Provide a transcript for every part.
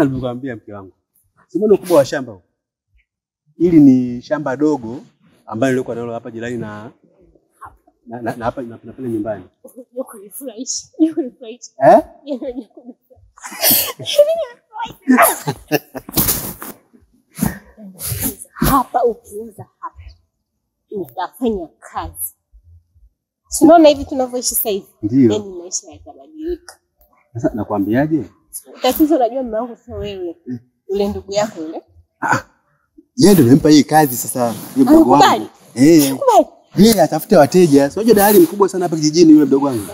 Kama nilivyokuambia mke wangu, simoni ukubwa wa shamba huu. Hili ni shamba dogo ambalo nilikuwa nalo hapa jirani na na hapa na pale nyumbani. Yuko nifurahisha. Yuko nifurahisha. Eh? Hapa ukiuza hapa utafanya kazi. Unaona hivi tunavyoishi sasa hivi? Ndio. Yaani maisha yatabadilika. Sasa nakwambiaje? Tatizo unajua mume wangu sio wewe. Yule ndugu yako yule. Ah. Yeye ndio nimempa hii kazi sasa yule mdogo wangu. Eh. Yeye atafute wateja. Si unajua dalali mkubwa sana hapa kijijini yule mdogo wangu.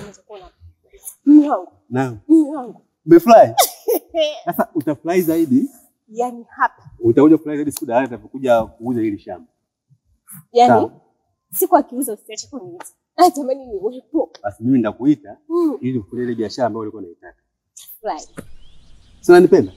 Mume wangu. Naam. Mume wangu. Umefurahi? Sasa utafurahi zaidi. Yaani hapa. Utakuja kufurahi zaidi siku dalali atakapokuja kuuza hili shamba. Yaani siku akiuza usiache kuniita. Natamani niwepo. Basi mimi nitakuita ili ufanye ile biashara ambayo ulikuwa unaitaka. Right. Si unanipenda?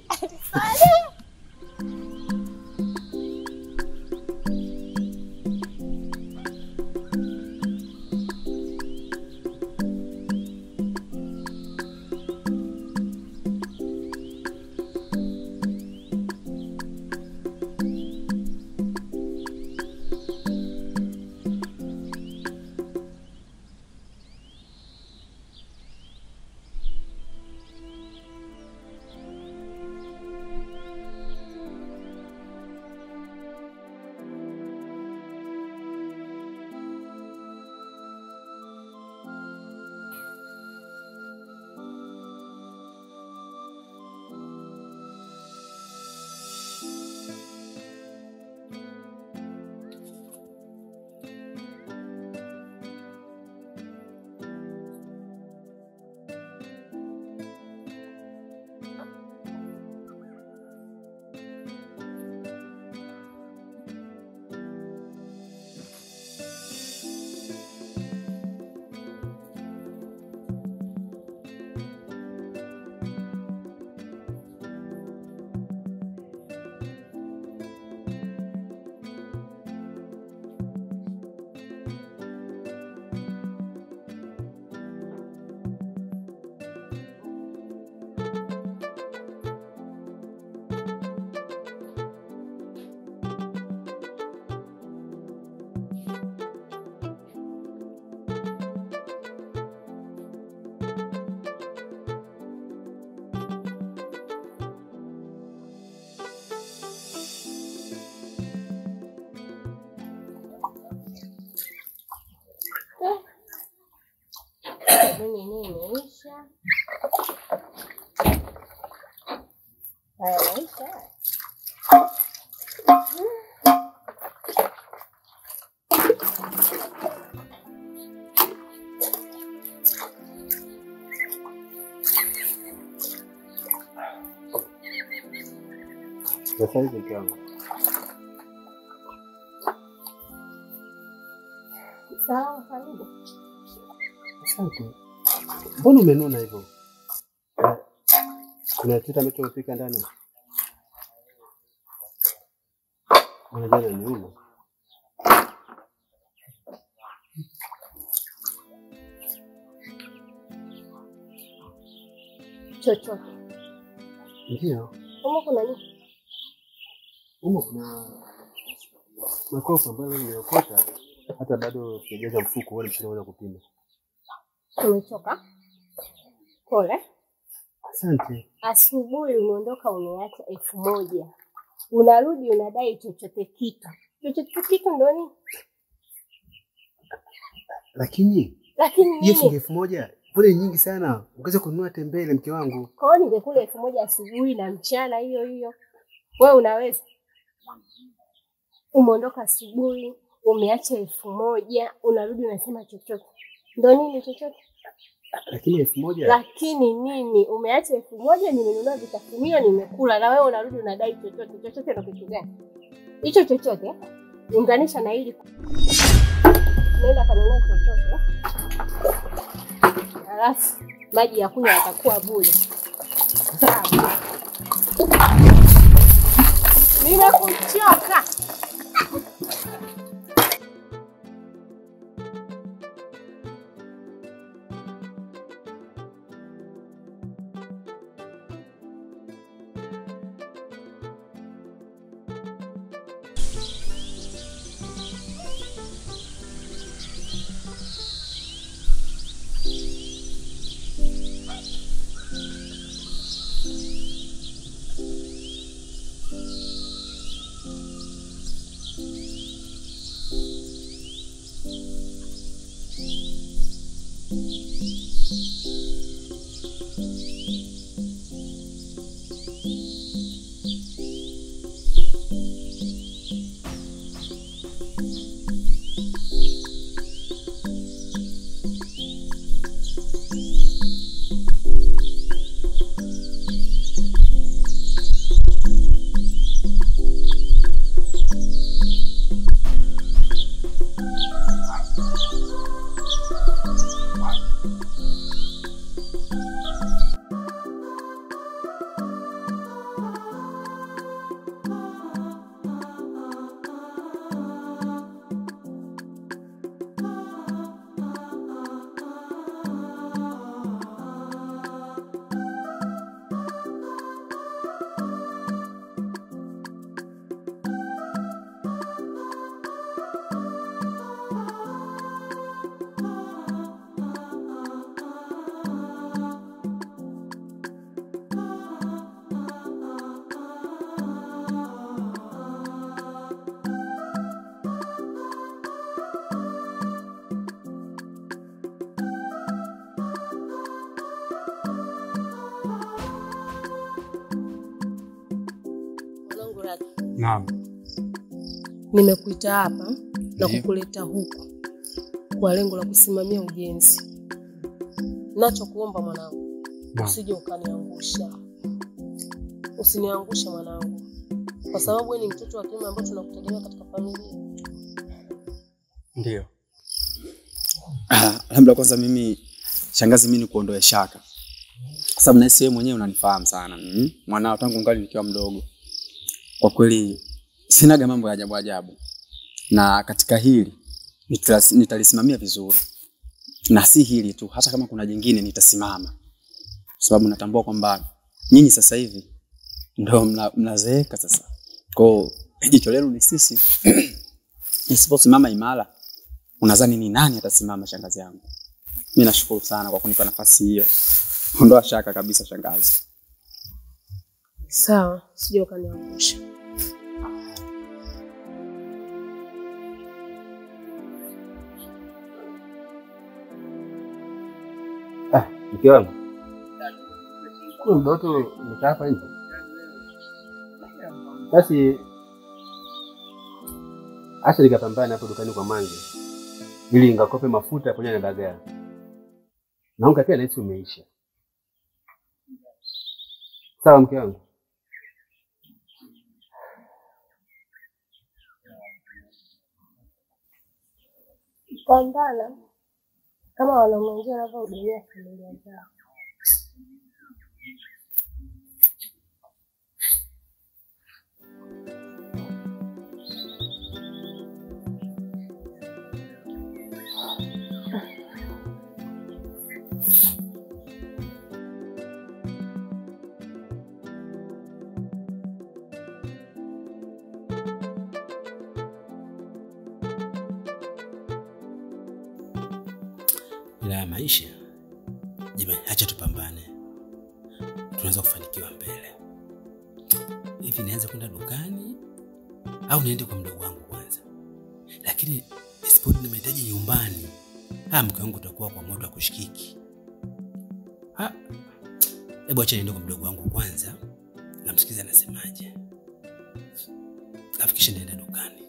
Mimi nimeisha. Haya maisha. Sasa hivi mke wangu. Sawa, karibu. Asante. Mbona umenuna hivyo? Kuna kitu ambacho umepika ndani? Mbona jana niuma? Chochote. Ndio. Humo kuna nini? Humo kuna makopo ambayo nimeokota hata bado sijajaza mfuko wala mshine kupima. Umechoka? Pole. Asante. Asubuhi umeondoka umeacha 1000. Unarudi unadai chochote kitu. Chochote kitu ndio nini? Lakini nini? Shilingi 1000 pole nyingi sana. Ungeweza kununua tembele mke wangu. Kwa hiyo ningekula 1000 asubuhi na mchana hiyo hiyo. Wewe unaweza? Umeondoka asubuhi, umeacha 1000, unarudi unasema chochote. Ndio nini chochote? Lakini 1000. Lakini nini? Umeacha 1000, nimenunua vitafunio, nimekula na wewe unarudi unadai chochote. Chochote ndio kitu gani? Hicho chochote unganisha na hili. Nenda kanunua chochote. Alafu maji ya kunywa yatakuwa bure. Sawa. Nimekuchoka. Naam. Nimekuita hapa na kukuleta huku kwa lengo la kusimamia ujenzi. Nachokuomba mwanangu, usije ukaniangusha. Usiniangushe mwanangu, kwa sababu wewe ni mtoto wa kiume ambaye tunakutegemea katika familia. Ndio. Alhamdulillah, kwanza mimi shangazi, mimi nikuondoe shaka. Kwa sababu na wewe mwenyewe unanifahamu sana. Mwanao tangu ngali nikiwa mdogo. Kwa kweli sinaga mambo ya ajabu ajabu. Na katika hili nitalisimamia vizuri. Na si hili tu, hata kama kuna jingine nitasimama. Kwa sababu natambua kwamba nyinyi sasa hivi ndio mnazeeka sasa. Kwa hiyo jicho lenu ni sisi. Nisiposimama imara, unadhani ni nani atasimama shangazi yangu? Mimi nashukuru sana kwa kunipa nafasi hiyo. Ondoa shaka kabisa shangazi. Sawa, sije ukaniangusha. Mke wangu, kuna mdoto umekaa hapa hivi. Basi acha nikapambane hapo dukani kwa Mange ili ngakope mafuta pamoja na dagaa. Na unga pia nahisi umeisha. Sawa mke wangu. Pambana kama wanaume wengine wanavyohudumia familia zao. La maisha jamani, acha tupambane, tunaweza kufanikiwa mbele. Hivi nianze kwenda dukani au niende kwa mdogo wangu kwanza? Lakini isipo na mahitaji nyumbani, mke wangu utakuwa kwa moto wa kushikiki. Hebu acha niende kwa mdogo wangu kwanza, namsikiza anasemaje, alafu kisha niende dukani.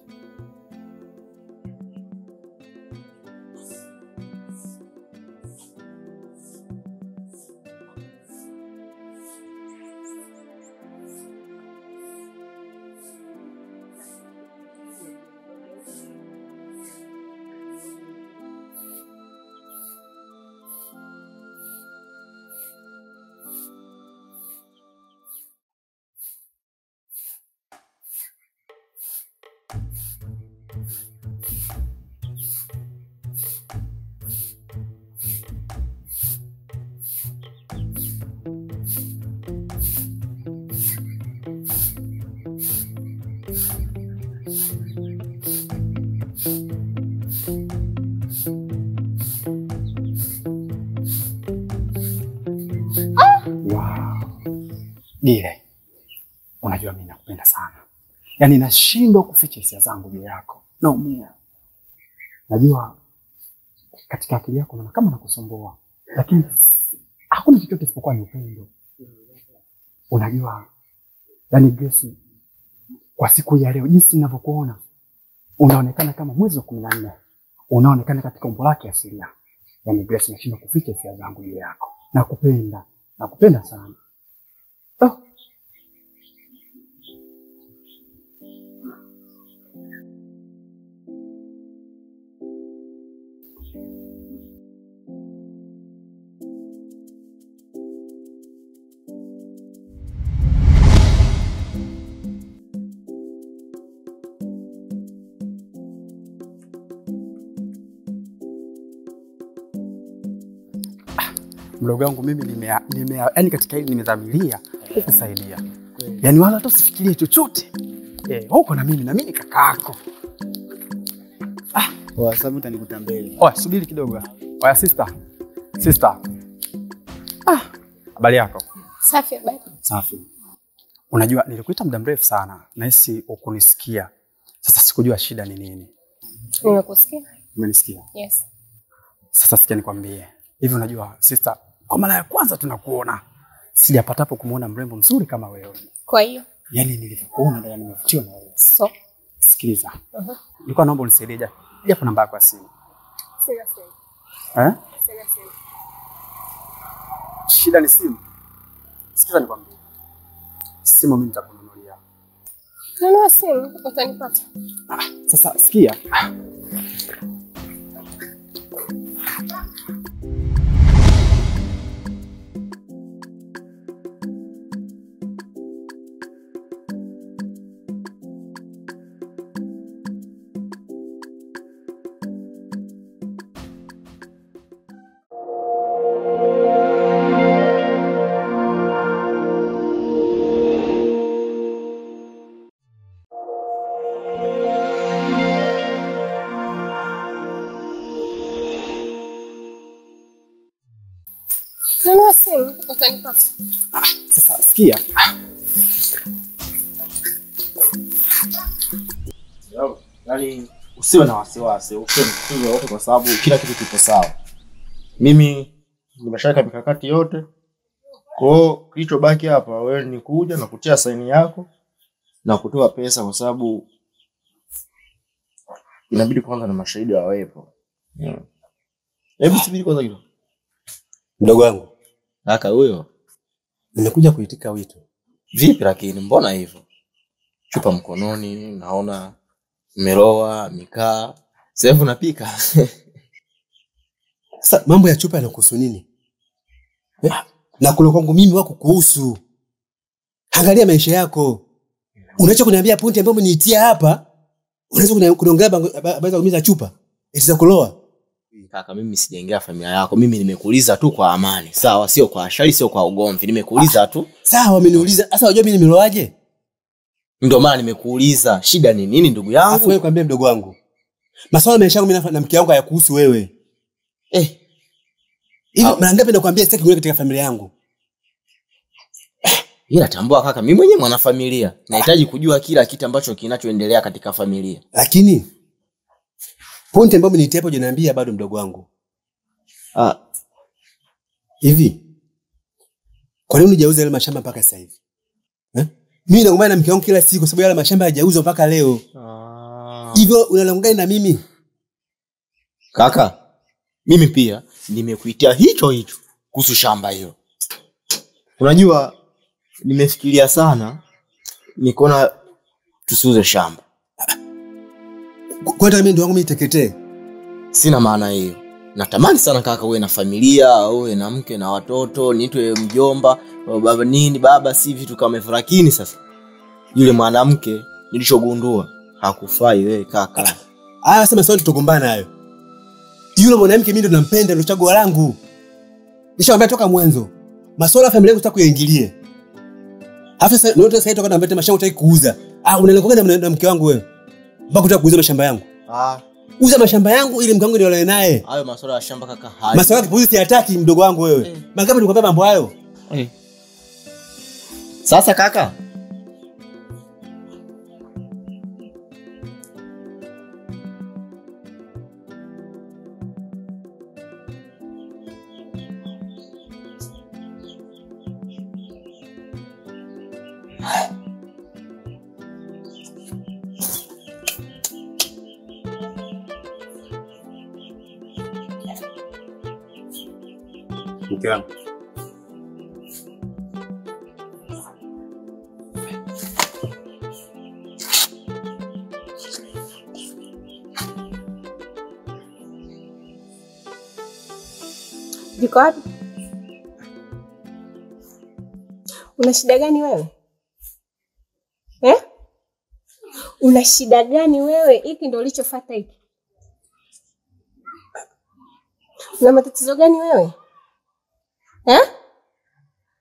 Gile, unajua mimi nakupenda sana. Yaani nashindwa kuficha hisia zangu juu yako. Naumia. Najua katika akili yako naona kama nakusumbua, lakini hakuna chochote isipokuwa ni upendo. Unajua, yaani Grace, Kwa siku ya leo jinsi ninavyokuona unaonekana kama mwezi wa 14. Unaonekana katika umbo lake asilia. Yaani Grace, nashindwa kuficha hisia zangu juu yako. Nakupenda. Nakupenda sana. Oh. Mdogo wangu mimi nime yani katika hili nimedhamiria kukusaidia. Yaani wala hata usifikirie chochote. Uko na mimi na mimi kakaako. Poa, sababu utanikuta mbele. Oya, subiri kidogo. Oya sister. Sister. Habari yako? Safi habari. Safi. Unajua nilikuita muda mrefu sana, nahisi ukunisikia. Sasa sikujua shida ni nini. Nimekusikia. Umenisikia? Yes. Sasa sikia nikwambie. Hivi unajua sister, kwa mara ya kwanza tunakuona. Sijapata hapo kumuona mrembo mzuri kama wewe. Kwa hiyo? Yaani nilivyokuona ndio nimevutiwa na wewe. So, sikiliza. Nilikuwa naomba unisaidie japo namba yako ya simu. Sina simu. Sina simu. Shida ni simu. Sikiza nikwambie. Simu mimi nitakununulia. Nunua simu, utanipata. Sasa sikia. Utanipata. Sasa sikia. Yaani usiwe na wasiwasi, usiwe na tatizo lolote kwa sababu kila kitu kipo sawa. Mimi nimeshaweka mikakati yote. Kwa hiyo kilichobaki hapa wewe ni kuja na kutia saini yako na kutoa pesa kwa sababu inabidi kwanza na mashahidi wawepo. Hebu subiri kwanza kidogo. Mdogo wangu. Kaka huyo. Nimekuja kuitika wito. Vipi lakini mbona hivyo? Chupa mkononi, naona mmeroa, mikaa, sasa unapika. Sasa mambo ya chupa yanakuhusu nini? Na kula kwangu mimi wako kuhusu. Angalia maisha yako. Unaacha kuniambia pointi ambayo umeniitia hapa, unaweza kuniongea habari za kuumiza chupa, eti za kuloa. Kaka mimi sijaingia familia yako. Mimi nimekuuliza tu kwa amani. Sawa, sio kwa shari, sio kwa ugomvi. Nimekuuliza tu. Sawa, umeniuliza. Sasa unajua mimi nimeloaje? Ndio maana nimekuuliza shida ni nini ndugu yangu? Afu wewe kwambie mdogo wangu. Masuala ya maisha yangu mimi na mke wangu hayakuhusu wewe. Hivi mara ngapi nakwambia sitaki kuingia katika familia yangu? Ila tambua kaka, mimi mwenyewe mwanafamilia. Nahitaji kujua kila kitu ambacho kinachoendelea katika familia. Lakini pointi ambayo umeniitia hapo hujaniambia bado mdogo wangu. Hivi kwa nini hujauza yale mashamba mpaka sasa hivi? Mimi nagombana na mke wangu kila siku kwa sababu yale mashamba hayajauzwa mpaka leo. Hivyo unalongana na mimi? Kaka, mimi pia nimekuitia hicho hicho kuhusu shamba hilo. Unajua nimefikiria sana nikaona tusiuze shamba. Kwa nini mimi ndio wangu mimi niteketee? Sina maana hiyo. Natamani sana kaka uwe na familia, uwe na mke na watoto, niitwe mjomba, baba nini, baba si vitu kama hivyo. Lakini sasa yule mwanamke nilichogundua hakufai wewe kaka. Haya sema sio tutagombana hayo. Yule mwanamke mimi ndo nampenda, ndio chaguo langu. Nishawaambia toka mwanzo. Masuala ya familia yangu sitaki kuyaingilie. Halafu sasa ndio sasa toka naambia mashamba hutaki kuuza. Unalenga na mke wangu wewe. Mpaka unataka kuuza mashamba yangu. Uza mashamba yangu ili mke wangu niolewe naye. Hayo masuala ya shamba kaka hayo. Masuala ya kipuzi siyataki mdogo wangu wewe. Mangapi nilikwambia mambo hayo? Sasa kaka, Mke wangu. Viko wapi? Una shida gani wewe? Eh? Una shida gani wewe? Hiki ndio ulichofuata hiki. Una matatizo gani wewe? Eh?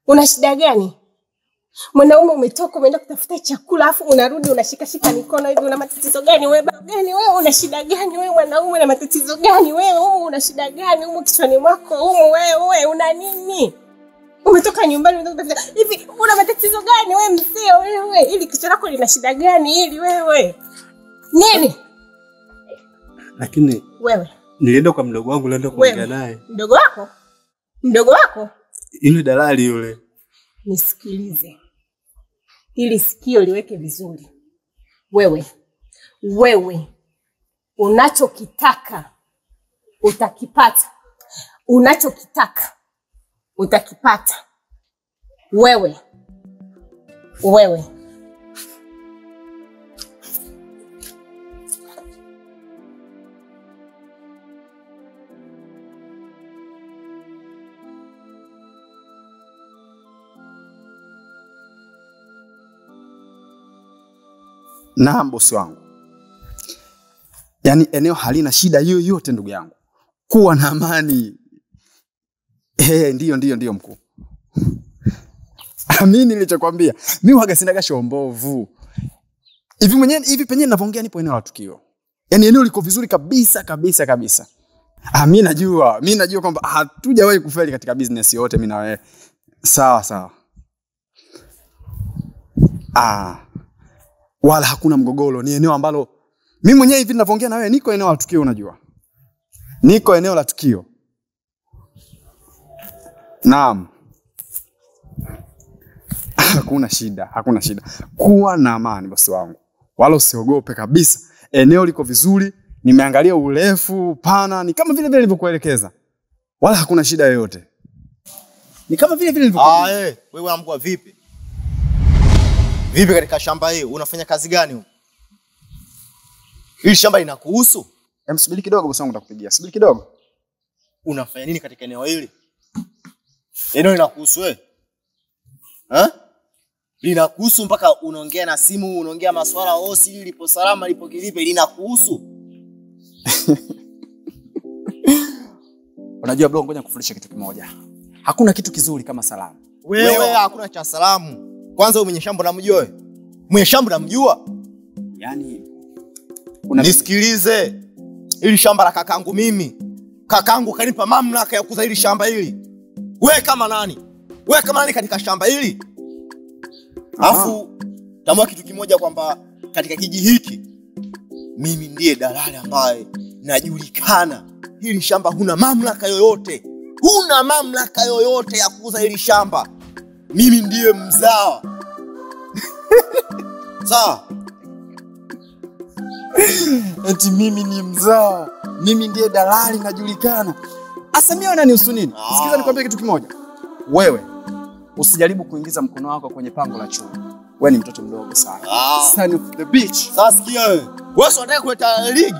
Una shida gani? Mwanaume umetoka umeenda kutafuta chakula afu unarudi unashika shika mikono hivi, una matatizo gani wewe? Gani wewe? Una shida gani wewe mwanaume? Una matatizo gani wewe? Humu una shida gani humu kichwani mwako? Humu wewe una nini? Umetoka nyumbani umeenda kutafuta hivi, una matatizo gani wewe mzee wewe? Ili kichwa lako lina shida gani ili wewe? Nini? Lakini wewe nilienda kwa mdogo wangu nilienda kuongea naye. Mdogo wako? Mdogo wako? Yule dalali yule. Nisikilize. Ili sikio liweke vizuri. Wewe unachokitaka utakipata. Unachokitaka utakipata. Wewe. Naam bosi wangu. Yaani eneo halina shida yoyote ndugu yangu. Kuwa na amani. Ndiyo mkuu. Amini nilichokuambia. Mimi huaga sinaga shombovu. Hivi mwenyewe hivi penyewe ninavyoongea nipo eneo la tukio. Yaani eneo liko vizuri kabisa kabisa kabisa. Mimi najua kwamba hatujawahi kufeli katika business yote mimi na wewe. Sawa sawa. Wala hakuna mgogoro, ni eneo ambalo mimi mwenyewe hivi ninavyoongea na wewe niko eneo la tukio unajua. Niko eneo la tukio. Naam. Hakuna shida. Kuwa na amani bosi wangu. Wala usiogope kabisa. Eneo liko vizuri, nimeangalia urefu, pana, ni kama vile vile nilivyokuelekeza. Wala hakuna shida yoyote. Ni kama vile vile nilivyokuelekeza. Wewe unamkua vipi? Vipi katika shamba hii? Unafanya kazi gani huko? Hili shamba linakuhusu? Subiri kidogo bosi wangu nitakupigia. Subiri kidogo. Unafanya nini katika eneo hili? Eneo linakuhusu wewe? Linakuhusu mpaka unaongea na simu, unaongea masuala osi lipo salama lipo kilipe, linakuhusu? Unajua bro, ngoja nikufundishe kitu kimoja. Hakuna kitu kizuri kama salamu. Wewe hakuna cha salamu. Kwanza wewe mwenye shamba unamjua wewe? Mwenye shamba unamjua? Yaani nisikilize. Hili shamba la kakangu mimi. Kakangu kanipa mamlaka ya kuuza hili shamba hili. Wewe kama nani? Wewe kama nani katika shamba hili? Alafu tambua kitu kimoja kwamba katika kijiji hiki mimi ndiye dalali ambaye najulikana. Hili shamba huna mamlaka yoyote. Huna mamlaka yoyote ya kuuza hili shamba. Mimi ndiye mzawa. Sawa? Eti mimi ni mzawa. Mimi ndiye dalali najulikana. Asa mimi unanihusu nini? Sikiza nikwambie kitu kimoja. Wewe usijaribu kuingiza mkono wako kwenye pango la chuma. Wewe ni mtoto mdogo sana. Son of the beach. Sasa sikia wewe. Wewe unataka kuleta ligi?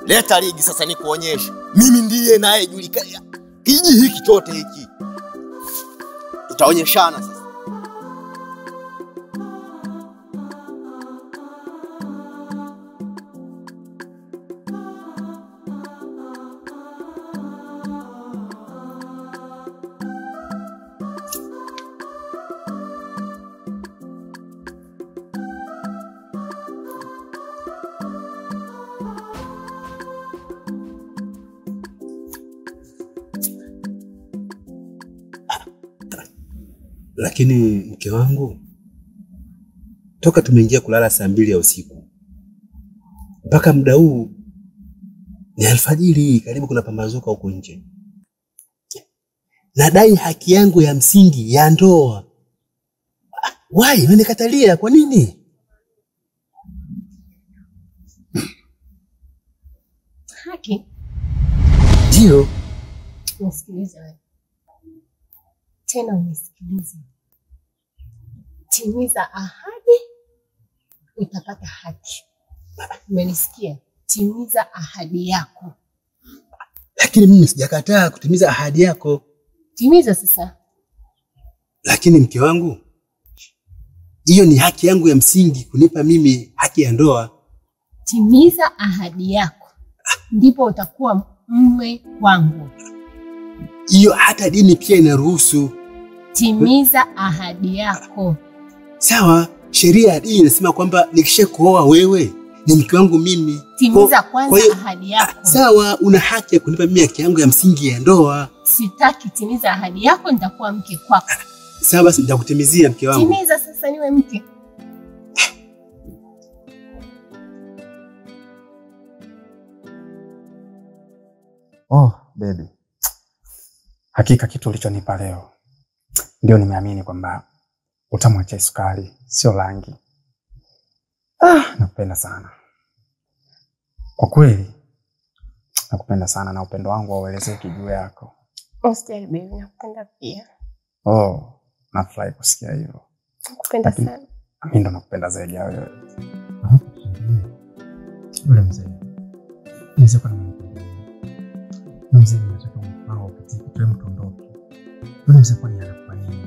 Leta ligi sasa nikuonyeshe. Mimi ndiye nayejulikana. Kijiji hiki chote hiki. Tutaonyeshana sasa. Lakini mke wangu, toka tumeingia kulala saa 2 ya usiku mpaka muda huu ni alfajiri, karibu kuna pambazuka huko nje. Nadai haki yangu ya msingi ya ndoa. Why unanikatalia kwa nini? Haki? Ndio. Nisikilize wewe. Tena unisikilize. Timiza ahadi, utapata haki. Umenisikia? Timiza ahadi yako. Lakini mimi sijakataa kutimiza ahadi yako. Timiza sasa. Lakini mke wangu, hiyo ni haki yangu ya msingi kunipa mimi haki ya ndoa. Timiza ahadi yako, ndipo utakuwa mume wangu. Hiyo hata dini pia inaruhusu. Timiza ahadi yako. Sawa, sheria ya dini inasema kwamba nikishakuoa wewe ni mke wangu mimi. Timiza kwanza ahadi yako. Sawa, una haki ya kunipa mimi haki yangu ya msingi ya ndoa. Sitaki, timiza ahadi yako, nitakuwa mke kwako. Sawa basi, nitakutimizia mke wangu. Timiza sasa niwe mke. Oh, baby. Hakika kitu ulichonipa leo ndio nimeamini kwamba utamu wa chai sukari sio rangi. Ah, nakupenda sana. Kwa kweli nakupenda sana na upendo wangu hauelezeki juu yako. Usijali baby, nakupenda pia. Oh, nafurahi kusikia hivyo. Nakupenda sana. Mimi ndo nakupenda zaidi ya wewe. Yule mzee. Mzee kwa nini? Mzee anataka mpango katika tuwe mtondoke. Yule mzee kwa nini anakupa nini?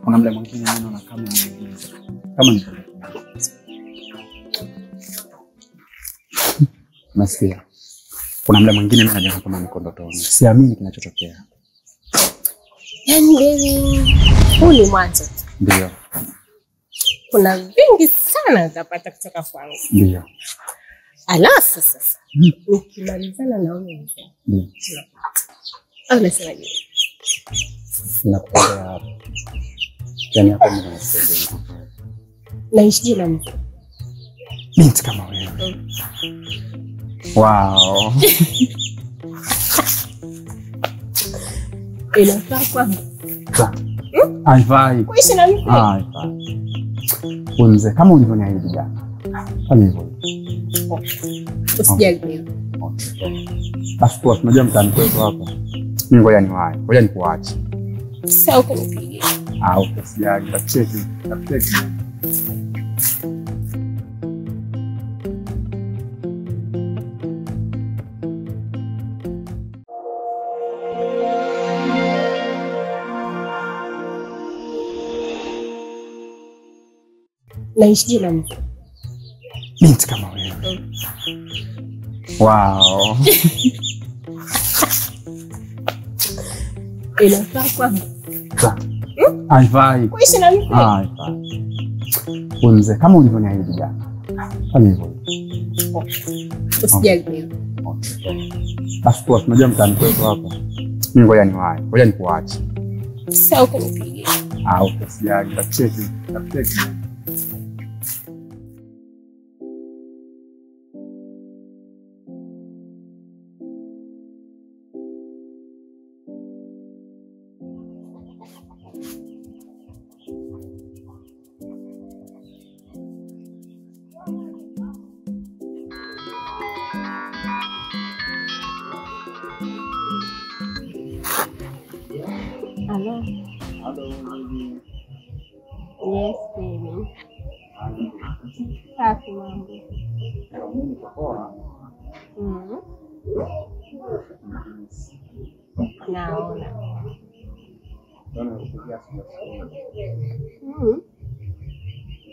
Kuna muda mwingine mimi naona kama nimeingiza. Kama niko. Nasikia. Kuna muda mwingine mimi najiona kama niko ndotoni. Siamini kinachotokea. Yaani baby, huu ni mwanzo. Ndio. Kuna vingi sana utapata kutoka kwangu. Ndio. Alafu sasa nikimalizana na huyo mzee. Ndio. Au unasemaje? Nakupenda hapo. Yaani hapo mimi nasema. Naishi na mzee. Binti kama wewe. Wow. Inafaa kwangu. Haifai. Kuishi na mzee. Haifai. Wewe mzee kama ulivyoniahidi jana. Fanya hivyo. Usijali wewe. Okay. Basi kwa tunajua mtaani kwetu hapa. Mimi ngoja niwahi. Ngoja nikuache. Sawa, ukanipigie. Ah, usijali. Nitakucheki. Nitakucheki. Naishi na mzee. Binti kama wewe. Wow. Inafaa kwangu. Haifai. Kuishi na mzee. Haifai. Wewe mzee kama ulivyoniahidi jana. Fanya hivyo. Usijali wewe. Okay. Basi kwa tunajua mtaani kwetu hapa. Mimi ngoja niwahi. Ngoja nikuache. Sawa, ukanipigie. Ah, usijali. Nitakucheki. Nitakucheki. Hello. Hello, baby. Yes, baby. Safi mambo. Mimi niko poa. Naona. Naona kupigia simu.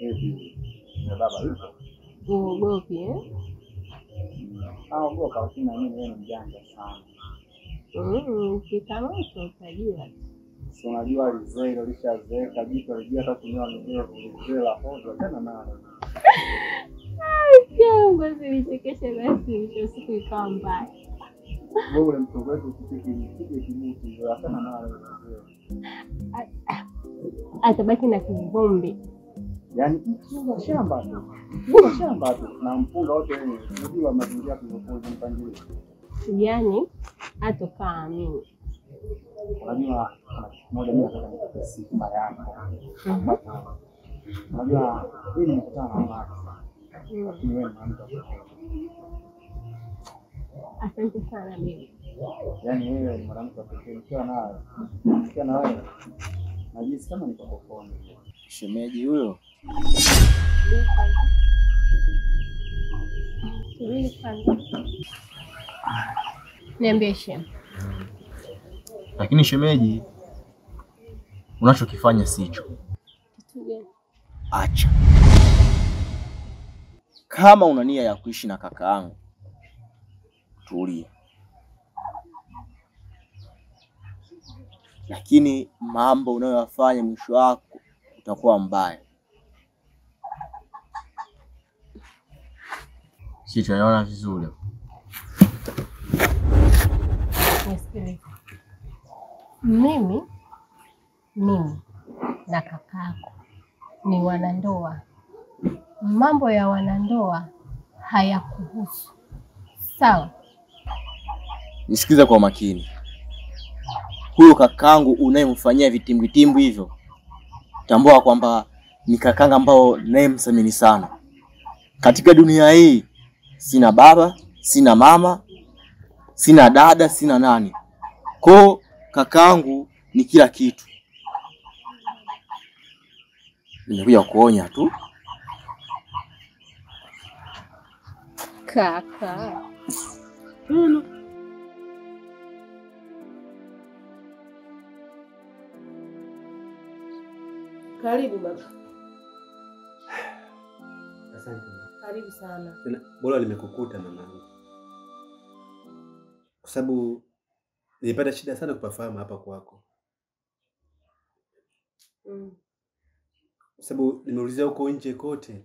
Baby, na baba yuko? Uogopi eh? Naogopa lakini na mimi ni mjanja sana. Ukikamatwa utajua. Si unajua lizee hilo lishazeeka, jicho alijua hata kunyoa midevu, lizee la hovyo tena nalo. Yangu zilichekesha basi mwisho siku ikawa mbaya. Wewe ule mtoto wetu ukipige nipige kibuti, achana nalo lizee. Atabaki na kivumbi. Yaani mpunga shamba tu. Mpunga shamba tu na mpunga wote unajua mazingira tuliokuwa mpangilio. Yaani atokaa amini. Unajua kuna kitu kimoja mimi nataka nikupe sifa yako. Unajua mimi nimekutana na wanawake sana. Lakini wewe ni mwanamke wa pekee. Asante sana mimi. Yaani wewe ni mwanamke wa pekee, nikiwa na wewe najihisi kama niko peponi. Shemeji huyo. Niambie shem. Lakini shemeji, unachokifanya sicho. Kitu gani? Acha. Kama una nia ya kuishi na kakaangu, tulia. Lakini mambo unayoyafanya mwisho wako utakuwa mbaya. Sicho, naona vizuri. Nisikilize. Mimi na kakako ni wanandoa. Mambo ya wanandoa hayakuhusu. Sawa? Nisikize kwa makini. Huyo kakangu unayemfanyia vitimbwi hivyo, tambua kwamba ni kakanga ambao ninayemthamini sana. Katika dunia hii sina baba, sina mama, sina dada, sina nani. Kwa kakangu ni kila kitu. Nimekuja kuonya tu. Kaka. Karibu baba. Asante. Karibu sana. Tena bora nimekukuta mamangu. Kwa sababu nilipata shida sana kupafahamu hapa kwako. Kwa sababu nimeulizia huko nje kote.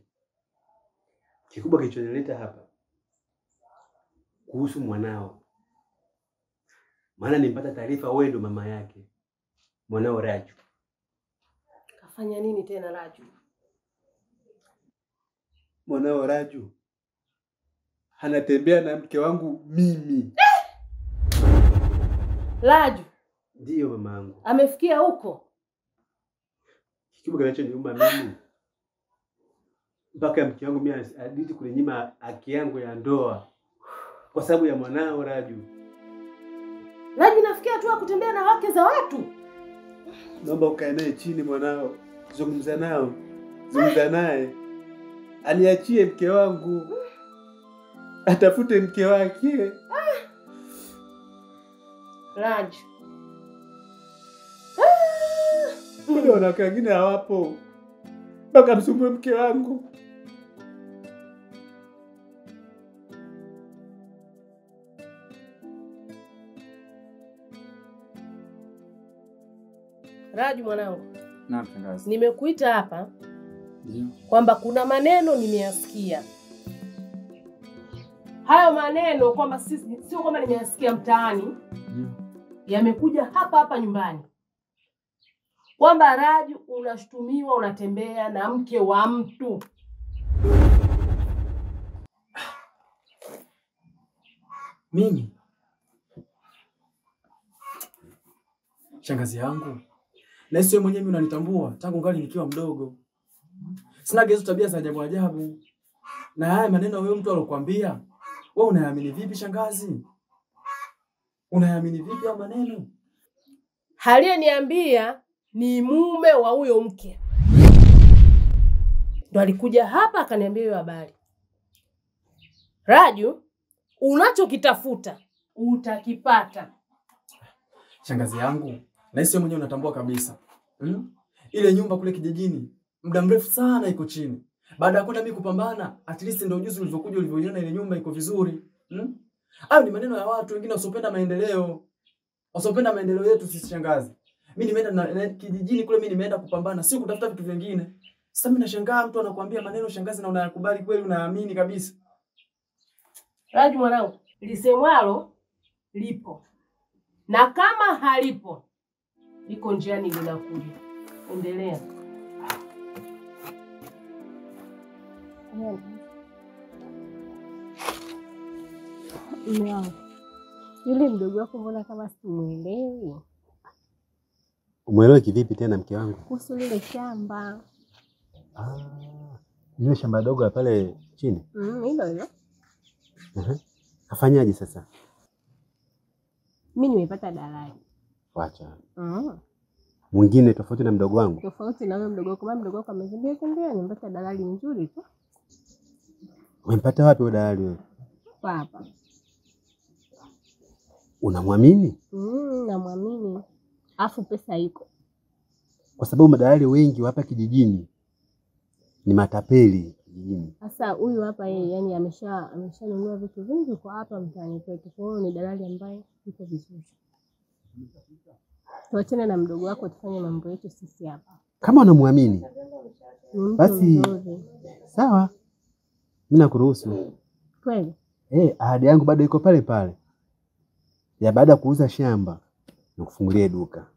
Kikubwa kilichonileta hapa kuhusu mwanao. Maana nilipata taarifa wewe ndo mama yake. Mwanao Raju. Kafanya nini tena Raju? Mwanao Raju anatembea na mke wangu mimi. Raju? Ndiyo mamangu. Amefikia huko? Kikubwa kinachoniuma mimi mpaka mke wangu mimi aditi kuninyima haki yangu ya ndoa kwa sababu ya mwanao Raju. Raju nafikia tu kutembea na wake za watu. Naomba ukae naye chini mwanao, zungumza nao, zungumza naye. Aniachie mke wangu. Atafute mke wake. Raju. Kuna wanawake wengine hawapo. Mpaka msumbue mke wangu. Raju mwanangu. Naam shangazi. Nimekuita hapa kwamba kuna maneno nimeyasikia. Hayo maneno kwamba sio kwamba nimeyasikia mtaani. Yamekuja hapa hapa nyumbani. Kwamba Raju unashutumiwa unatembea na mke wa mtu. Mimi? Shangazi yangu, na sio mwenyewe mimi unanitambua tangu ngali nikiwa mdogo. Sina hizo tabia za ajabu ajabu. Na haya maneno huyo mtu alokuambia, wewe unayaamini vipi shangazi? Unayaamini vipi hayo maneno? Aliyeniambia ni mume wa huyo mke. Ndo alikuja hapa akaniambia hiyo habari. Raju, unachokitafuta utakipata. Shangazi yangu, na sio mwenyewe unatambua kabisa. Ile nyumba kule kijijini muda mrefu sana iko chini. Baada ya kwenda mimi kupambana, at least ndio ujuzi ulivyokuja ulivyoiona ile nyumba iko vizuri. Hayo ni maneno ya watu wengine wasiopenda maendeleo. Wasiopenda maendeleo yetu sisi shangazi. Mimi nimeenda na kijijini kule, mimi nimeenda kupambana, sio kutafuta vitu vingine. Sasa mimi nashangaa mtu anakuambia maneno shangazi na unayakubali kweli, unaamini kabisa. Raju mwanangu, lisemwalo lipo. Na kama halipo, Iko njiani linakuja. Endelea. Mume wangu, yule mdogo wako mbona kama simuelewi? Umuelewe kivipi tena mke wangu? Kuhusu lile shamba. Ah, lile shamba dogo la pale chini? Hilo hilo. Afanyaje sasa? Mimi nimepata dalali. Wacha. Mwingine tofauti na mdogo wangu? Tofauti na wewe mdogo wako, maana mdogo wako amekimbia kimbia, nimepata dalali nzuri tu. Umempata wapi huyo dalali wewe? Hapa. Unamwamini? Namwamini. Afu pesa iko. Kwa sababu madalali wengi hapa kijijini ni matapeli kijijini. Sasa huyu hapa yeye yani ameshanunua vitu vingi kwa hapa mtaani kwetu. Kwa hiyo ni dalali ambaye yuko vizuri. Tuachane na mdogo wako tufanye mambo yetu sisi hapa. Kama unamwamini basi sawa. Mimi nakuruhusu. Kweli? Ahadi yangu bado iko pale pale. Ya baada kuuza shamba nikufungulie duka.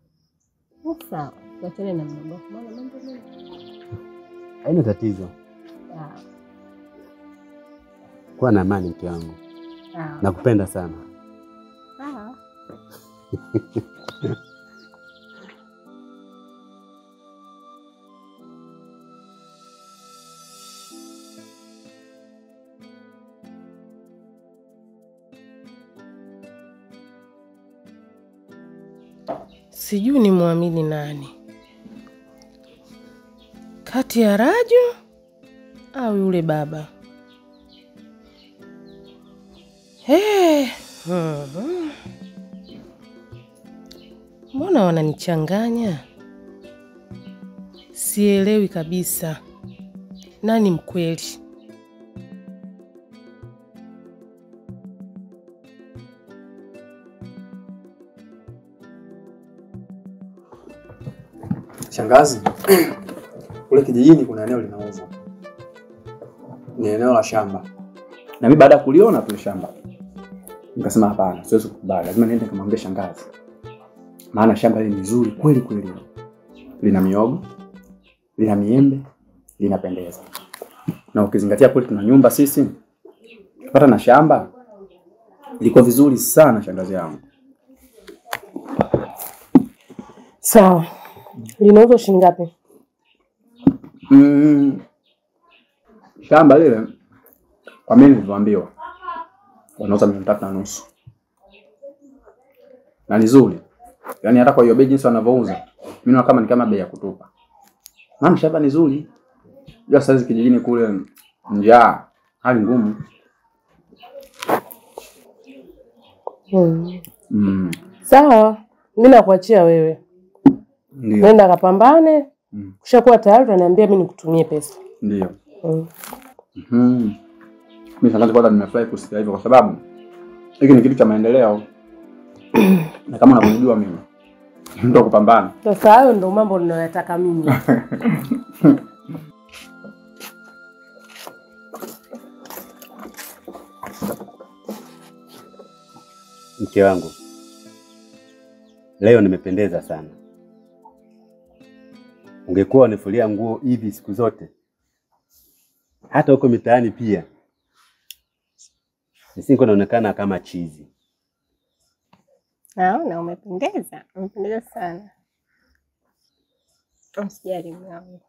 Sawa, tuachane na mdogo wako maana mambo mengi. Haina tatizo. Sawa. Kuwa na amani mke wangu. Sawa. Nakupenda sana. Sawa. Sijui ni muamini nani kati ya Raju au yule baba. Hey, mbona wananichanganya? Sielewi kabisa nani mkweli. Shangazi, kule kijijini kuna eneo linauzwa. Ni eneo la shamba. Na mimi baada ya kuliona tu shamba, nikasema hapana, siwezi kukubali. Lazima niende nikamwambie shangazi. Maana shamba hili ni zuri kweli kweli. Lina miogo, lina miembe, linapendeza. Na ukizingatia kule tuna nyumba sisi, tupata na shamba, liko vizuri sana shangazi yangu. Sawa. Linauzwa shilingi ngapi? Shamba lile kwa mimi nilivyoambiwa wanauza 3.5 milioni. Na ni zuri. Yaani hata kwa hiyo bei jinsi wanavyouza, mimi naona kama ni kama bei ya kutupa. Maana shamba ni zuri. Unajua sasa kijijini kule njaa, hali ngumu. Sawa, mimi nakuachia wewe. Ndio. Nenda kapambane. Ukishakuwa tayari utaniambia mimi nikutumie pesa. Ndio. Mimi shangazi kwanza nimefurahi kusikia hivyo kwa sababu hiki ni kitu cha maendeleo. Na kama unavyojua mimi ndio kupambana. Sasa hayo ndio mambo ninayoyataka mimi. Mke wangu, leo nimependeza sana. Ungekuwa unifulia nguo hivi siku zote, hata huko mitaani pia, nisingekuwa naonekana kama chizi. Naona umependeza, umependeza sana. Usijali mume wangu.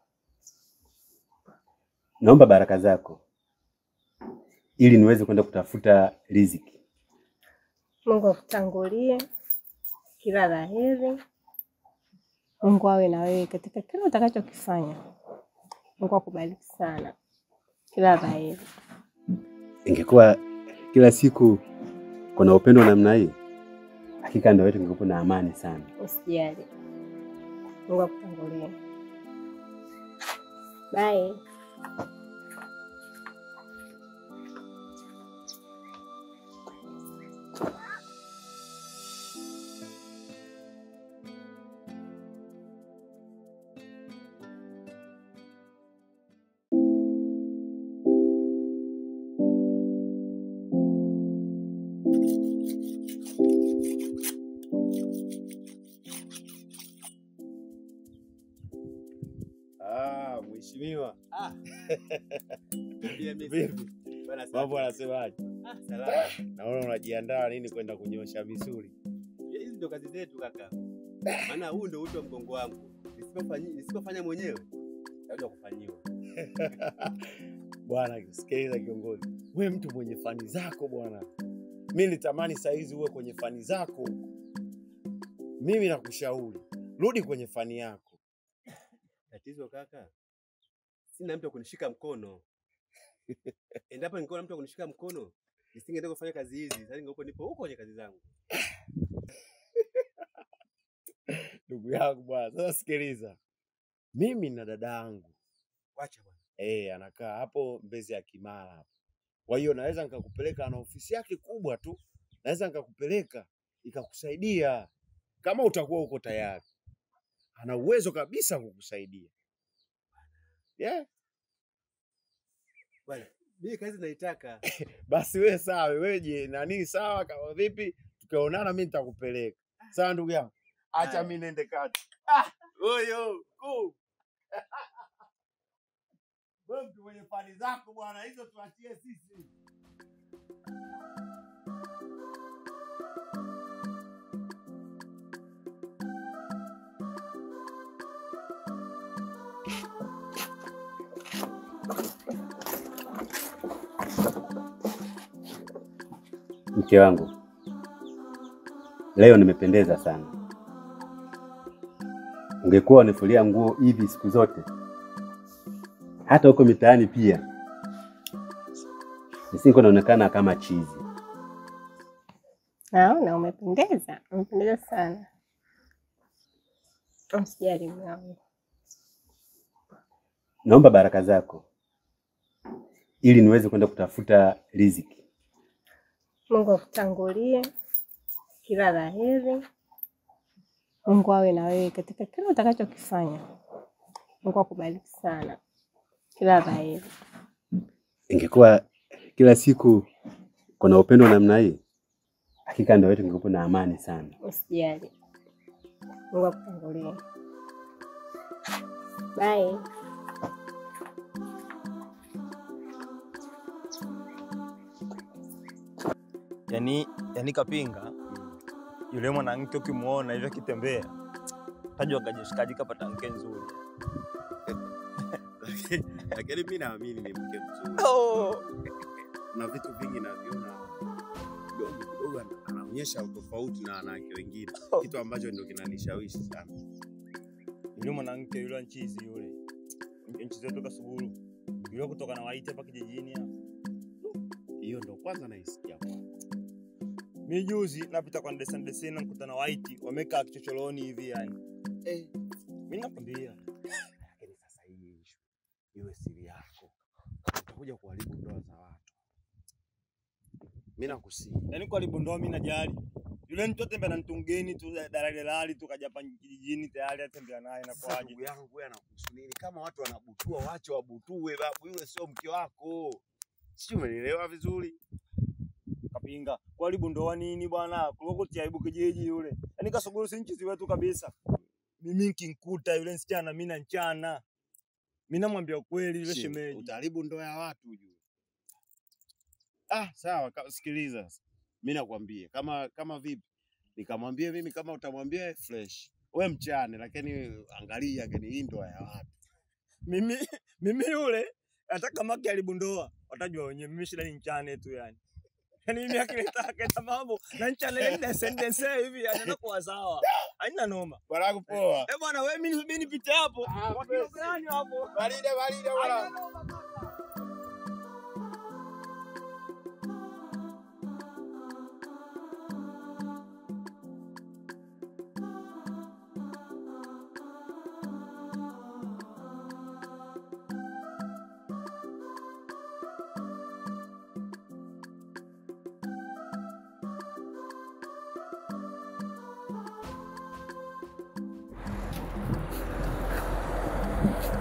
Naomba baraka zako ili niweze kwenda kutafuta riziki. Mungu akutangulie kila la heri. Mungu awe na wewe katika kila utakachokifanya. Mungu akubariki sana. Kila la heri. Ingekuwa kila siku kuna upendo namna hii, hakika ndoa yetu ingekuwa na amani sana. Usijali. Mungu akutangulie. Bye. Vipi? Mambo anasemaje? Ah, salama. Naona unajiandaa nini kwenda kunyosha misuli? Hizi ndio kazi zetu kaka. Maana huu ndio uti wa mgongo wangu. Nisipofanya mwenyewe nitakuja kufanyiwa. Bwana, sikiliza kiongozi. Wewe mtu mwenye fani zako bwana. Mimi nitamani saa hizi uwe kwenye fani zako. Mimi nakushauri, rudi kwenye fani yako. Tatizo kaka, sina mtu kunishika mkono. Endapo ningekuwa na mtu kunishika mkono, nisingeenda kufanya kazi hizi. Sasa ningekuwa nipo huko kwenye kazi zangu. Ndugu yangu bwana, sasa sikiliza. Mimi na dada yangu. Wacha bwana. Anakaa hapo Mbezi ya Kimara hapo. Kwa hiyo naweza nikakupeleka, na ofisi yake kubwa tu. Naweza nikakupeleka ikakusaidia kama utakuwa uko tayari. Ana uwezo kabisa kukusaidia. Yeah. Bwana, mimi kazi naitaka. Basi wewe sawa, wewe je, nani sawa kama vipi? Tukaonana mimi nitakupeleka. Sawa ndugu yangu. Acha mimi nende kati. Ah, oyo, go. Wewe mtu mwenye fani zako bwana, hizo tuachie sisi. Mke wangu, leo nimependeza sana. Ungekuwa unifulia nguo hivi siku zote, hata huko mitaani pia, nisingekuwa naonekana kama chizi. Naona umependeza, umependeza sana. Usijali mume wangu. Naomba baraka zako ili niweze kwenda kutafuta riziki. Mungu akutangulie kila la heri. Mungu awe na wewe katika kila utakachokifanya. Mungu akubariki sana. Kila la heri. Ingekuwa kila siku kuna upendo namna hii, hakika ndoa yetu ingekuwa na amani sana. Usijali. Mungu akutangulie. Bye. Yani Kapinga yule mwanamke ukimuona hivyo akitembea tajua kajishikaji kapata mke nzuri. Lakini mimi naamini ni mke mzuri. Oh. Na vitu vingi naviona kidogo anaonyesha utofauti na wanawake wengine. Oh. Kitu ambacho ndio kinanishawishi sana. Yule mwanamke yule nchizi yule. Nchizi kutoka Suguru. Yule kutoka na Waite hapa kijijini hapa. Hiyo ndio kwanza naisikia. Mimi juzi napita kwa Ndesana nikutana Waiti wamekaa kichocholoni hivi yani. Mimi nakwambia. Lakini sasa hii issue iwe siri yako. Utakuja kuharibu ndoa za watu. Mimi nakusihi. Yaani kuharibu ndoa mimi najali. Yule mtu atembea na mtu mgeni tu dalali tu kaja hapa kijijini tayari atembea naye na kwaje. Ndugu yangu wewe anakuhusu nini? Kama watu wanabutua waache wabutue babu, yule sio mke wako. Sio, umenielewa vizuri? Kapinga, kuharibu ndoa nini bwana? Kuliko kutia aibu kijiji yule. Yaani Kasuguru si nchi wetu kabisa. Mimi nikinkuta yule msichana mimi na mchana. Mimi namwambia kweli yule shemeji. Utaharibu ndoa ya watu ujue. Ah, sawa, sikiliza sasa. Mimi nakwambia kama vipi? Nikamwambie mimi kama utamwambia fresh. Wewe mchane lakini angalia lakini hii ndoa ya watu. Mimi yule hata kama kiharibu ndoa watajua wenyewe, mimi shida ni mchane tu yani. Yaani mimi akileta mambo na mchane ndese hivi yani anakuwa sawa. Haina noma. Bwana poa. Eh bwana wewe mimi nipite hapo. Kwa kilo gani hapo? Barida bwana.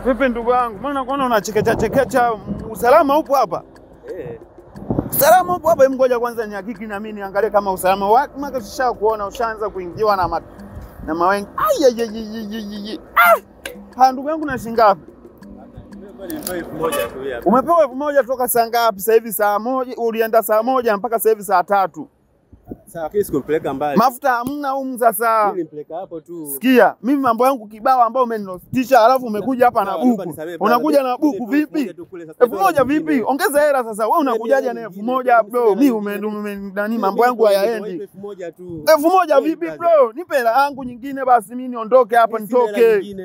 Vipi ndugu yangu? Mbona nakuona unachekecha chekecha? Usalama upo hapa? Usalama upo hapa. Ngoja kwanza nihakiki na mimi niangalie kama usalama wako. Maana tushakuona ushaanza kuingiwa na na mawengi. Ai ai ai ai. Ah! Ndugu yangu na shilingi ngapi? Umepewa 1000 toka saa ngapi? Sasa hivi saa 1, ulienda saa 1 mpaka sasa hivi saa 3. Sawa, lakini sikumpeleka mbali. Mafuta hamna humu sasa. Mimi nilimpeleka hapo tu. Sikia, mimi mambo yangu kibao ambao umeninotisha alafu umekuja hapa na buku. Unakuja na buku vipi? 1000 vipi? Ongeza hela sasa. Wewe unakujaje na 1000 bro? Mimi nani mambo yangu hayaendi. 1000 tu. 1000 vipi bro? Nipe hela yangu nyingine basi mimi niondoke hapa nitoke.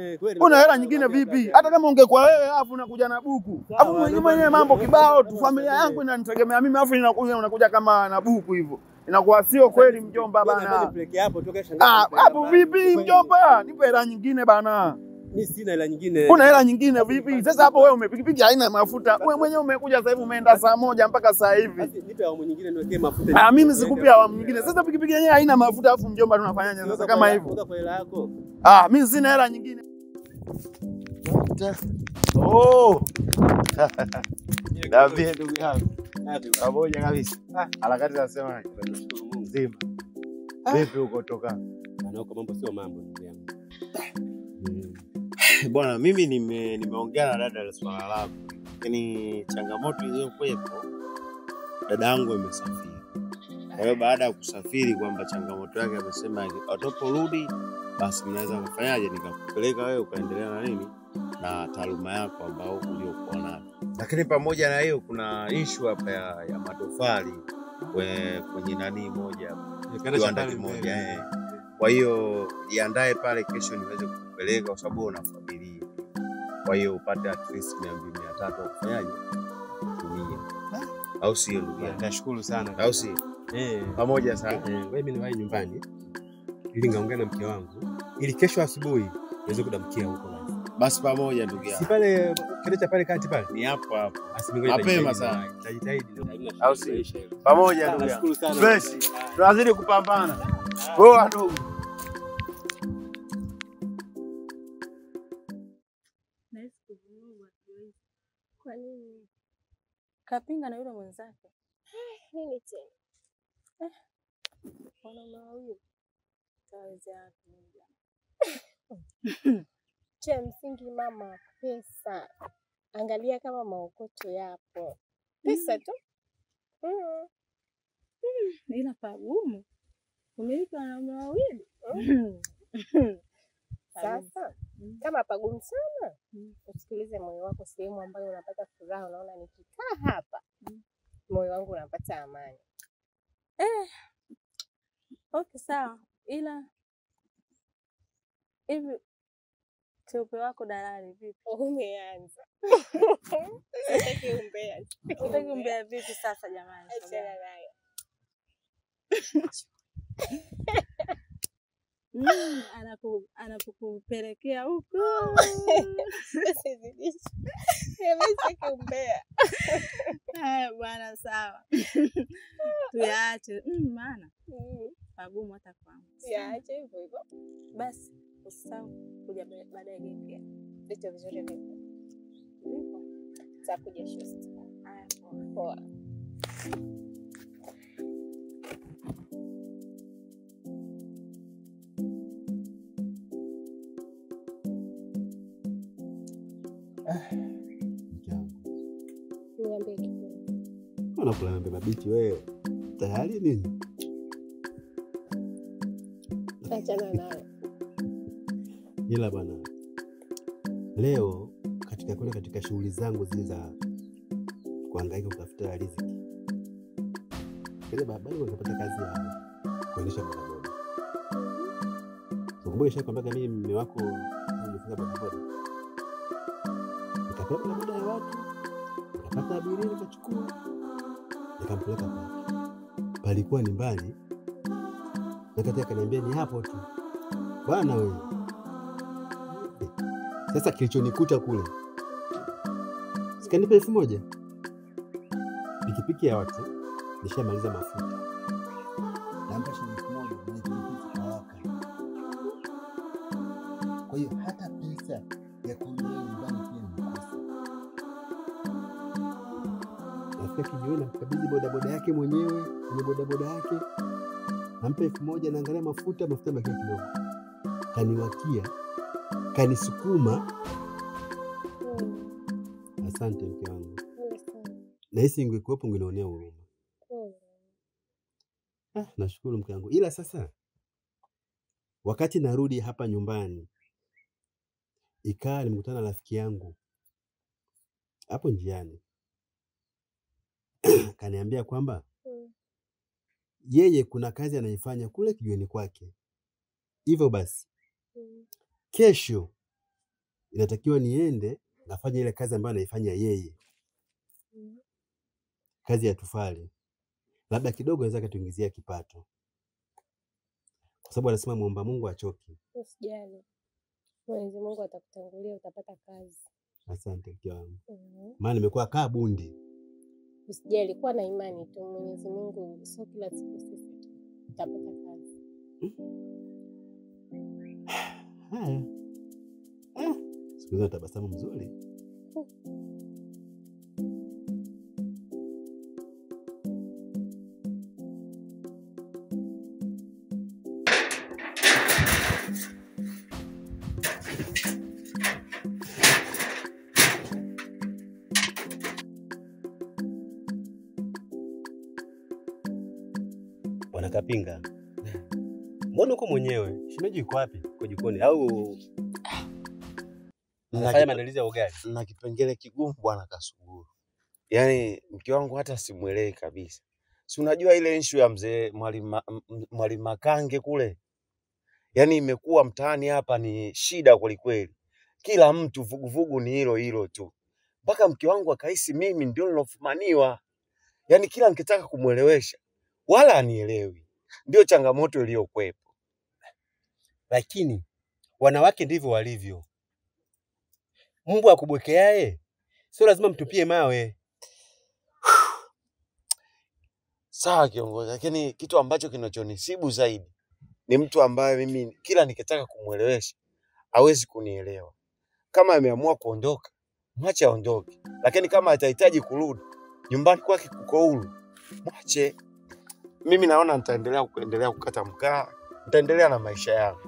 Una hela nyingine vipi? Hata kama ungekuwa wewe alafu unakuja na buku. Alafu mwenyewe mambo kibao tu, familia yangu inanitegemea mimi alafu unakuja kama na buku hivyo. Inakuwa sio kweli mjomba bana. Hapo vipi mjomba? Nipe hela nyingine bana. Mimi sina hela nyingine. Una hela nyingine vipi? Sasa hapo wewe umepikipiki haina mafuta. Wewe mwenyewe umekuja sasa hivi umeenda saa 1 mpaka saa hivi. Basi nipe awamu nyingine niwekee mafuta. Mimi sikupi awamu nyingine. Sasa pikipiki yenyewe haina mafuta alafu mjomba tunafanyaje sasa kama hivyo? Kwa hela yako. Mimi sina hela nyingine. Oh. David ndugu yangu. Pamoja kabisa. Harakati nasema mzima. Vipi huko toka? Bana huko mambo sio mambo ndugu yangu. Bwana mimi nimeongea na dada la swala lako. Yaani changamoto iliyokuwepo dada yangu amesafiri. Kwa hiyo baada ya kusafiri kwamba changamoto yake amesema ataporudi basi mnaweza kufanyaje nikakupeleka wewe ukaendelea na nini na taaluma yako ambayo uliokuwa nayo. Lakini pamoja na hiyo kuna issue hapa ya matofali kwenye nani moja kiwanda kimoja. Kwa hiyo jiandae pale kesho niweze kukupeleka kwa sababu una familia. Kwa hiyo upate at least 200 300 kufanyaje kutumia. Au sio ndugu yangu? Nashukuru sana. Au sio? Pamoja sana. Wewe mimi niwahi nyumbani ili ngaongea na mke wangu ili kesho asubuhi niweze kudamkia huko. Basi pamoja ndugu yangu. Si pale kilecha pale kati pale? Ni hapo hapo. Mapema sana. Nitajitahidi. Au si? Pamoja ndugu yangu. Nashukuru sana. Fresh. Tunazidi kupambana. Poa ndugu. Kwa nini? Kapinga na yule mwenzake. Nini tena? Wanaume wawili. Taweza wapi? Cha msingi mama, pesa. Angalia kama maokoto yapo. Pesa tu. Ila pagumu. Umelipa wanaume wawili. Sasa kama pagumu sana, usikilize moyo wako sehemu ambayo unapata furaha, unaona nikikaa hapa moyo wangu unapata amani. Okay sawa. Ila hivi teupe wako dalali vipi? Umeanza. Sitaki umbea. Sitaki umbea vipi sasa jamani? Achana nayo. Anakupelekea huko. Usizidishe. Mimi sitaki umbea. Haya bwana sawa. Tuyaache. Maana magumu hata kwangu. Yaache hivyo hivyo. Basi usisahau kuja baadaye genge. Vitu vizuri vipo. Vipo. Nitakuja shosti. Haya poa. Niambie kitu. Mbona kula maembe mabichi wewe? Tayari nini? Achana nayo. Ila bwana, leo katika kwenda katika shughuli zangu zile za kuhangaika kutafuta riziki, kile baba yangu akapata kazi ya kuendesha bodaboda. Ukumbuke nishakwambia mimi mume wako nimefunga bodaboda. Nikapewa bodaboda ya watu, nikapata abiria nikachukua, nikampeleka kwake. Palikuwa ni mbali. Nakati akaniambia ni hapo tu. Bwana wewe. Sasa kilichonikuta kule, sikanipa 1000. Pikipiki ya watu nishamaliza mafuta. Nampa shilingi 1000 mwenye pikipiki kawaka. Kwa hiyo hata pesa ya kurudia nyumbani pia nimekosa. Nafika kijiweni namkabidhi bodaboda yake mwenyewe, mwenye bodaboda yake. Nampa 1000, naangalia mafuta bakia kidogo. Kaniwakia, kanisukuma. Asante mke wangu. Pole sana. Nahisi ingekuwepo ungenionea huruma. Pole. Ah, nashukuru mke wangu. Ila sasa wakati narudi hapa nyumbani ikaa nimekutana na rafiki yangu hapo njiani. Kaniambia kwamba yeye kuna kazi anaifanya kule kijiweni kwake. Hivyo basi kesho inatakiwa niende nafanya ile kazi ambayo anaifanya yeye. Kazi ya tufali. Labda kidogo anaweza akatuingizia kipato. Kwa sababu anasema muomba Mungu achoki. Usijali. Mwenyezi Mungu atakutangulia, utapata kazi. Asante mke wangu. Maana nimekuwa kaa bundi. Usijali, kuwa na imani tu. Mwenyezi Mungu sio kila siku sisi tu. Utapata kazi. Haya. Siku hizi tabasamu mzuri. Bwana Kapinga, mbona uko mwenyewe? Shemeji yuko wapi? Uko jikoni au anafanya maandalizi ya ugali? Na kipengele kigumu bwana Kasuguru. Yaani mke wangu hata simuelewi kabisa. Si unajua ile issue ya mzee Mwalimu Makange kule? Yaani imekuwa mtaani hapa ni shida kweli kweli. Kila mtu vuguvugu ni hilo hilo tu. Mpaka mke wangu akahisi mimi ndio nilofumaniwa. Yaani kila nikitaka kumuelewesha wala anielewi. Ndio changamoto iliyokuwepo. Lakini wanawake ndivyo walivyo. Mbwa akubwekeaye sio lazima mtupie mawe. Sawa kiongozi, lakini kitu ambacho kinachonisibu zaidi ni mtu ambaye mimi kila nikitaka kumuelewesha hawezi kunielewa. Kama ameamua kuondoka, mwache aondoke. Lakini kama atahitaji kurudi nyumbani kwake kuko huru, mwache. Mimi naona nitaendelea kuendelea kukata mkaa, nitaendelea na maisha yangu.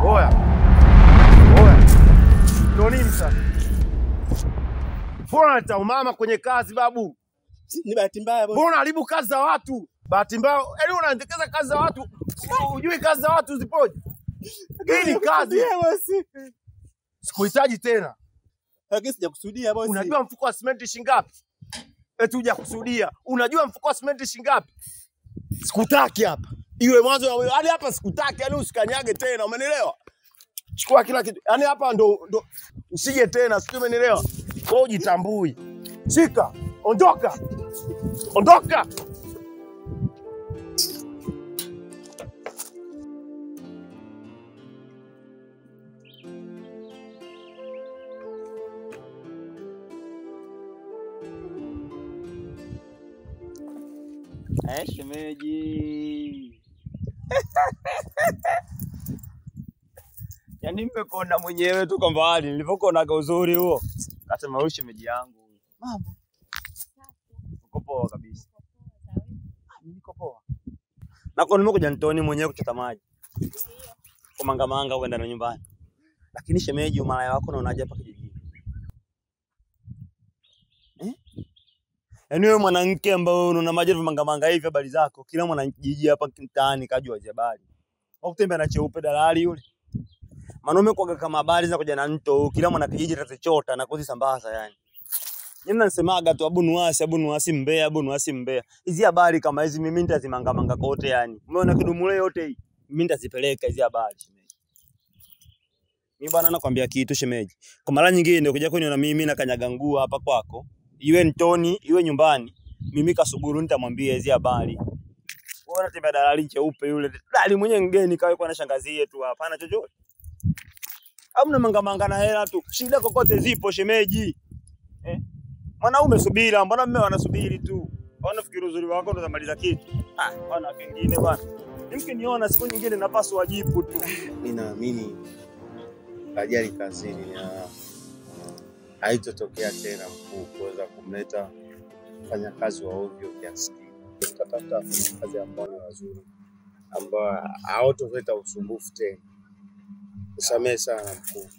Oya. Oya. Ndio nini sasa? Mbona unaleta umama kwenye kazi babu? Ni bahati mbaya bosi. Mbona unaharibu kazi za watu? Bahati mbaya, yaani unaendekeza kazi za watu. Hujui kazi za watu zipoje? Hii ni kazi. Sikuhitaji tena. Lakini sijakusudia bosi. Unajua mfuko wa simenti shilingi ngapi? Eti hujakusudia. Unajua mfuko wa simenti shilingi ngapi? Sikutaki hapa. Iwe mwanzo na hadi hapa sikutaki, yaani usikanyage tena, umenielewa? Chukua kila kitu. Yaani hapa ndo usije tena, sijui umenielewa? Wewe hujitambui. Shika, ondoka. Ondoka. Shemeji. Yaani nimekuona mwenyewe tu kwa mbali, nilipokuonaga uzuri huo. Kasema huyu shemeji yangu. Mambo. poa kabisa. Mimi niko poa. Na kwa nimekuja Ntoni mwenyewe kuchota maji. Kwa manga manga uenda na nyumbani. Lakini shemeji, umalaya wako unaonaje hapa kijijini? Eh? Yaani wewe mwanamke ambao unaona maji manga manga hivi habari zako, kila mwanakijiji hapa mtaani kajua habari. Wakutembea na cheupe dalali yule. Manome kwa kama habari za kuja na mto, kila mwanakijiji atazichota na kuzisambaza yani. Mimi nasemaga tu abu nuwasi mbea, abu nuwasi mbea. Hizi habari kama hizi mimi nitazimanga manga kote yani. Umeona kidumule yote hii? Mimi nitazipeleka hizi habari shemeji. Mimi bwana nakwambia kitu shemeji. Kwa mara nyingine ukija kuniona mimi na kanyaga nguo hapa kwako, iwe Ntoni, iwe nyumbani, mimi Kasuguru nitamwambia hizi habari. Wewe unatembea dalali cheupe yule. Dalali mwenye mgeni kawe kwa na shangazi yetu hapa, hapana chochote. Hamna manga manga na hela tu. Shida kokote zipo shemeji. Eh? Mwanaume subira, mbona mume wanasubiri tu? Wanafikiri uzuri wako ndo utamaliza kitu. Ah, bwana kingine bwana. Mkiniona siku nyingine napaswa wajibu tu. Ninaamini ajali kazini na haitotokea tena mkuu kuweza kumleta mfanyakazi wa ovyo kiasi kile. Tutatafuta wafanyakazi ambao ni wazuri, ambao hawatoleta usumbufu tena. Usamehe sana mkuu,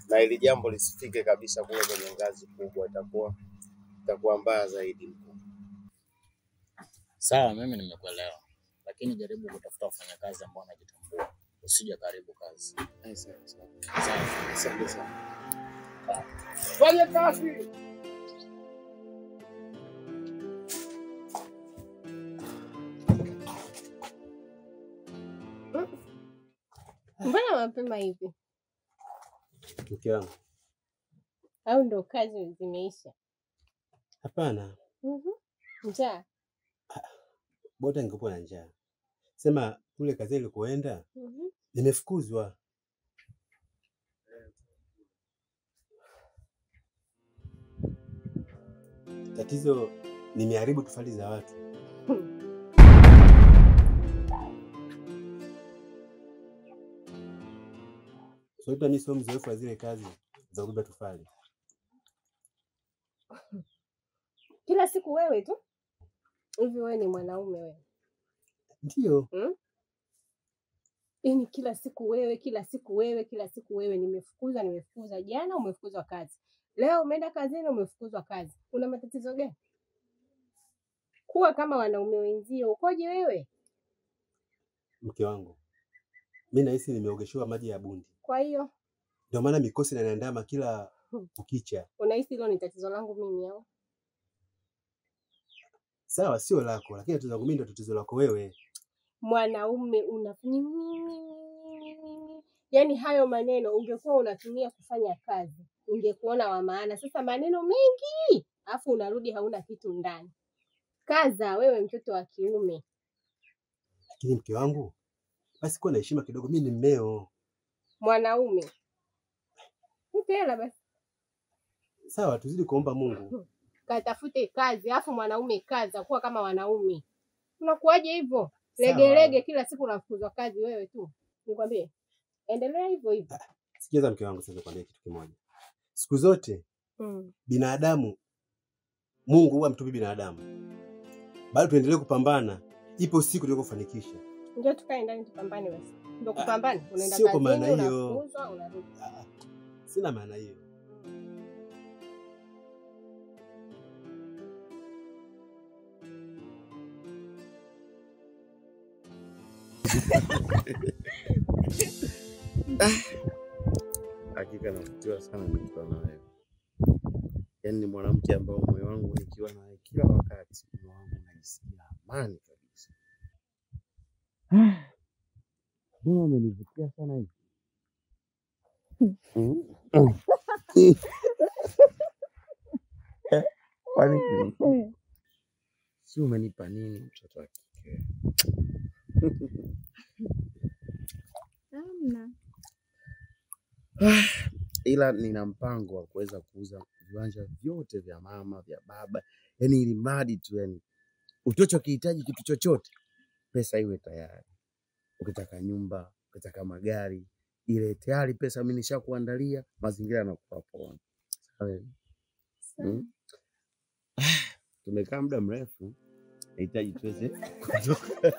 na ili jambo lisifike kabisa kule kwenye ngazi kubwa, itakuwa mbaya zaidi mkuu. Sawa, mimi nimekuelewa, lakini jaribu kutafuta wafanyakazi ambao wanajitambua, usije karibu kazi. Sawa, asante sana. Fanya kazi. Mbona mapema hivi? Mke wangu. Au ndo kazi zimeisha? Hapana. Njaa? Bora ningekuwa na njaa. Sema kule kazi ilikoenda, nimefukuzwa. Tatizo nimeharibu tofali za watu. So mimi sio mzoefu wa zile kazi za kubeba tofali. Kila siku wewe tu? Hivi wewe ni mwanaume wewe? Ndio. Yaani kila siku wewe, kila siku wewe, kila siku wewe. Nimefukuzwa, nimefukuzwa jana, umefukuzwa kazi. Leo umeenda kazini, umefukuzwa kazi. Una matatizo gani? Kuwa kama wanaume wenzio, ukoje wewe? Mke wangu, mimi nahisi nimeogeshewa maji ya bundi. Kwa hiyo ndio maana mikosi inaniandama kila kukicha. Unahisi hilo ni tatizo langu mimi au? Sawa, sio lako, lakini tatizo langu mimi ndio tatizo lako wewe. Mwanaume unafanya yaani hayo maneno ungekuwa unatumia kufanya kazi, ungekuona wa maana. Sasa maneno mengi, afu unarudi hauna kitu ndani. Kaza wewe mtoto wa kiume. Lakini mke wangu, basi kuwa na heshima kidogo, mimi ni mmeo. Mwanaume. Nipe hela basi. Sawa, tuzidi kuomba Mungu. Katafute kazi, afu mwanaume kaza, kuwa kama wanaume. Unakuaje hivyo? Legelege kila siku unafukuzwa kazi wewe tu. Nikwambie, endelea hivyo hivyo. Sikiza mke wangu, sasa nikwambie kitu kimoja. Siku zote binadamu, Mungu huwa mtupi binadamu. Bado tuendelee kupambana, ipo siku tutakayofanikisha. Njoo tukae ndani tupambane basi. Ndio kupambana, unaenda Sio kwa maana kazini, hiyo. unafukuzwa, unarudi. Sina maana hiyo. Hakika navutiwa sana nikiwa na wewe. Yaani ni mwanamke ambao moyo wangu nikiwa naye kila wakati, moyo wangu unajisikia amani kabisa. Mbona umenivutia sana hivi? Kwani si umenipa nini mtoto wa kike? Hamna. Ila nina mpango wa kuweza kuuza viwanja vyote vya mama, vya baba, yaani ili mradi tu, yani utachokihitaji kitu chochote, pesa iwe tayari. Ukitaka nyumba, ukitaka magari, ile tayari pesa mimi nishakuandalia, mazingira yanakuwa poa. Sawa. Tumekaa muda mrefu, nahitaji tuweze kutoka.